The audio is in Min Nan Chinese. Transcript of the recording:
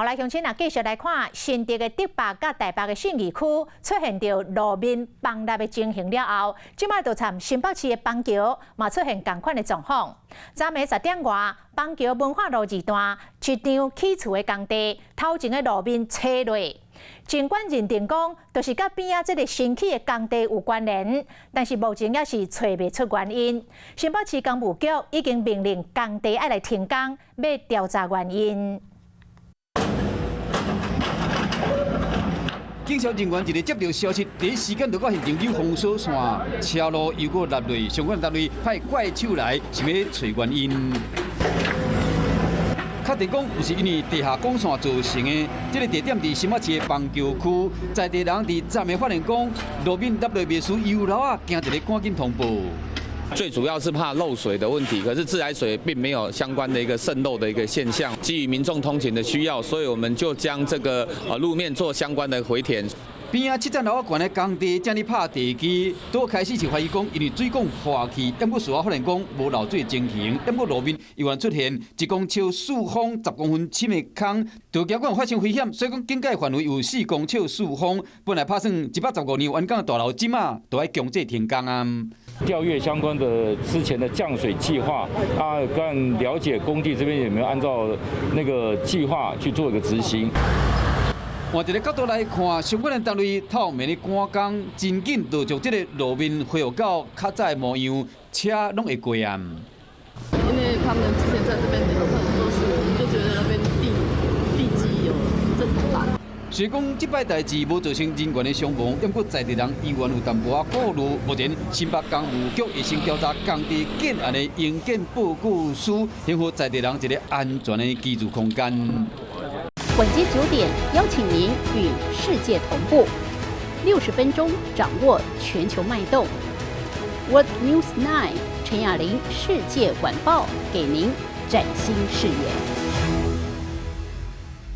來鄉親啊，繼續來看新竹的竹北佮大霸的信義區出現著路面崩塌的情形了後，這擺就參新北市的板橋嘛出現仝款的狀況。昨暝10點外，板橋文化路二段一場起厝的工地，頭前的路面切落。儘管認定講，就是佮邊仔這个新起的工地有關聯，但是目前猶是揣袂出原因。新北市工務局已經命令工地愛來停工，欲調查原因。警消人員一个接著消息，第一時間就到現場扭封鎖線，車路又閣落落，相關單位派怪手來，想欲揣原因。確定講，毋是因為地下管線造成的。這个地點佇新北市的板橋區，在地人佇昨暝發現講，路面凹落袂輸油樓啊，驚一个趕緊通報。最主要是怕漏水的問題，可是自來水並沒有相關的一個滲漏的一個現象。基於民眾通勤的需要，所以我們就將這個路面做相關的回填。邊仔七層樓仔懸的工地正咧拍地基，拄開始是懷疑講因為水管破去，毋過事後發現講無漏水情形，毋過路面猶原出現1公尺四方10公分深的空，就驚講發生危險，所以講警戒範圍有4公尺四方。本來拍算115年完工的大樓，這馬都愛強制停工啊。調閱相關的之前的降水計劃，啊，更了解工地這邊有沒有按照那個計劃去做一個執行。換一个角度來看，相關的單位透明的趕工，真緊就將這个路面恢復到較早的模樣，車攏會過啊。因為他們之前在這邊有可能做事，我們就覺得那邊地基有震盪。雖講這擺代誌無造成人員的傷亡，毋過在地人猶原有淡薄仔顧慮。目前新北工務局會先調查工地建案的營建報告書，還予在地人一个安全的居住空間。晚間9點，邀請您與世界同步，60分鐘掌握全球脈動。World News 9 陳雅玲世界晚報，給您嶄新視野。